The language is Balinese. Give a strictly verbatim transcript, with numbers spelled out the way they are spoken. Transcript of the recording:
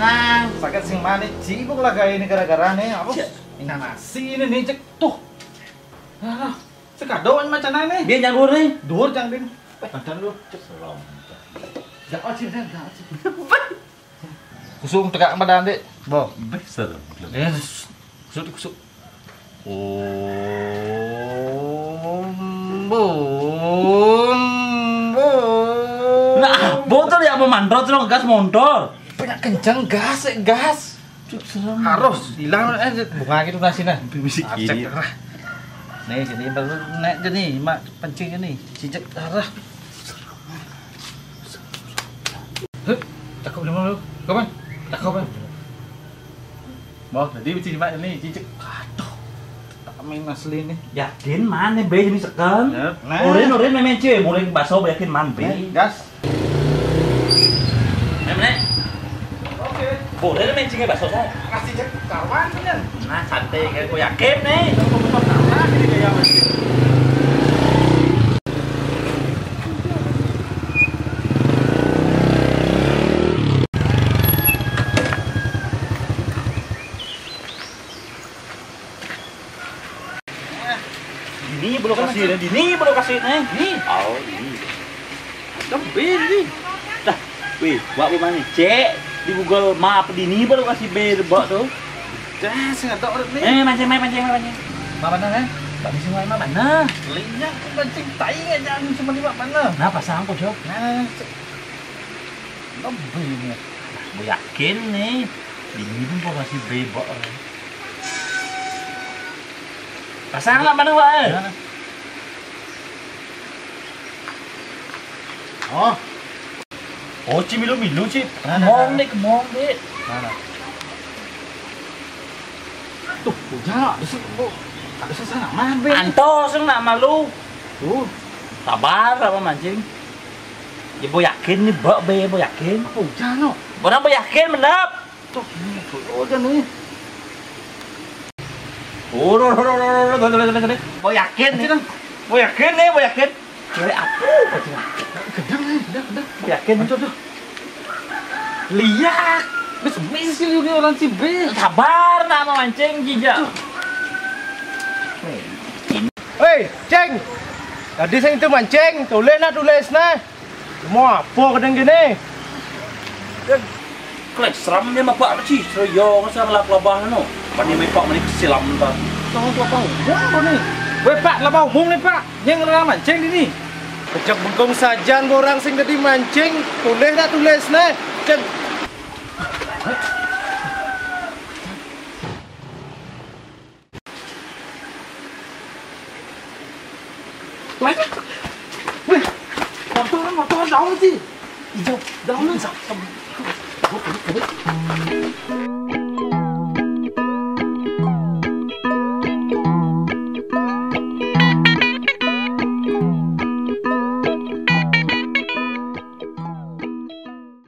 Nang, sakit sing mané cibuk lah kayak ini gara-gara nih. Apa? Cek. Ini nasi ini nih, cek. Tuh. Ah, sekado macam mana nih? Dia janggur nih. Dur jang din. Badan lu. Cek. Serem. Jangan sih, jangan sih. Kusuk tegak badan, Dek. Bo. Beh, serem. Ya, kusuk, kusuk. Om, bum, bum. Nah, botol ya apa mandor, terus gas montor. Banyak kenceng gas, eh, gas. Cuk, serem. Harus hilang, eh, bunga gitu nasi nah. Bisi kiri. Nih, jadi baru naik jadi mak pancing ini. Cicak arah. Heh, cakep dulu. Kapan? Cakep kan? Mau jadi bisi mak ini cicak. Aduh. Amin asli nih. Yakin mana be ini sekan? Nah. Oren, oren, memang cie, mulai baso yakin man be. Gas. Memang. Oke. Boleh main cingnya baso saya. Kasih cek kawan kan. Nah, santai kan, gue yakin nih. Kawan ini gaya masih. Ini belum kasih, ini belum kasih nih. Nih. Oh, ini. Lembih ini. Dah, wih, buat apa nih? Cek di Google Map di ini belum kasih be buat tuh. Dah, sing ada orang nih. Eh, mancing, main mancing, main mancing. Mana nih? Bak sing mana mana? Lihat mancing tai aja cuma di mana? Nah, pasang kok, Jok. Nah, cek. Lembih ini. Gue yakin nih. Ini pun kok masih bebok. Pasang lah mana, Pak? Eh? Oh. Oh, ci milu-milu, ci. Mana, kemong, mana? Dek, kemong, dek. Mana? Tuh, udah, ada sih, Bu. Ada sih sana, mana, Be? Antos, nak malu. Tuh. Sabar, apa mancing? Ya, bo yakin nih, Bok, be, bo yakin. Apa udah, no? Orang bo yakin, menap. Tuh, ini, tuh, udah nih. Oh, udah, udah, udah, udah, udah, udah, udah. Bo yakin nih. Bo yakin nih, bo yakin. Cewek apa, bo yakin? Gendang nih, gendang, gendang. Yakin? Aduh, aduh. Lihat. Wis, wis, ini orang si B. Sabar, nak mau mancing, jijak. Tuh. Hei, Ceng. Tadi saya itu mancing, tulis nah, tulis nah. Mau apa kadang gini? Klek seram dia mapak ci, seryo ngasar lak labah no. Pani mepak mani kesilam ta. Tahu tu apa umum apa ni? Weh, Pak, labah umum ni, Pak. Yang orang mancing di ni. Kejak bengkong sajan orang sing tadi mancing, tulis tak tulis nah. Ceng. Weh, motor, motor, daun sih. Hijau, daun sih.